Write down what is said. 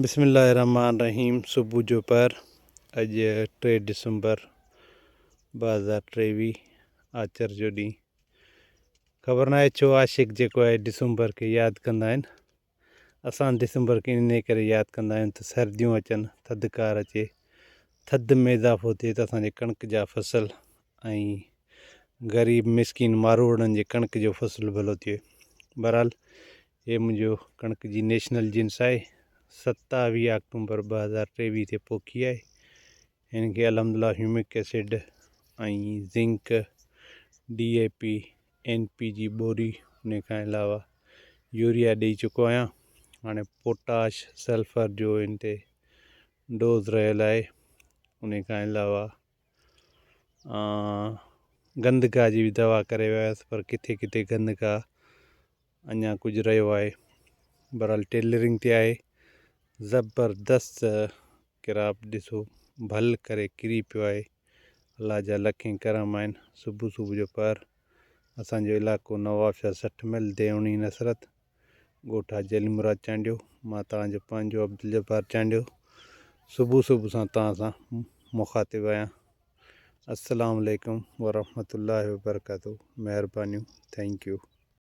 بسم الله الرحمٰن الرحيم صبح جو پهر اڄ 3 ڊسمبر 2023 آچر جو ڏينهن خبر ناهي ڇو عاشق جيڪو آهي ڊسمبر کي ياد ڪندا آهن اسان ڊسمبر کي انهي ڪري ياد ڪندا آهيون ته سرديون اچن ٿڌڪار اچي ٿڌ ۾ اضافو ٿئي ته اسان جي ڪڻڪ جا فصل ۽ غريب مسڪين ماروئڙن جي ڪڻڪ جو فصل ڀلو ٿئي بهرحال هي منهنجو ڪڻڪ جي نيشنل جنس آهي. 27 آڪٽومبر 2023 تي پوکي آهي. هن کي الحمدلله humic acid ۽ zinc, D A P, N P جي ٻوري ان کان علاوه يوريا ڏئي چڪو آهيان. هاڻي پوٽاش سلفر جو هن تي ڊوز رهيل آهي. ان کان علاوه گندگاهه جي به دوا ڪري ويو آهيس پر ڪٿي ڪٿي گندگاهه اڃا ڪجهه رهيو آهي. بهرحال ٽيلرنگ تي آهي. زبردست ڪراپ ڏسو ڀل ڪري ڪري پيو آهي. الله جا لکين ڪرم آهن. صبح صبح جو پهر اسان جو علائقو نوابشاهه 60 ميل ديوڻي نصرت ڳوٺ حاجي علي مراد چانڊيو. مان توهان جو پنهنجو عبدالجبار چانڊيو صبح صبح سان توهان سان مخاطب آهيان. السلام عليڪم ورحمة الله وبرڪاته مهربانيون thank you.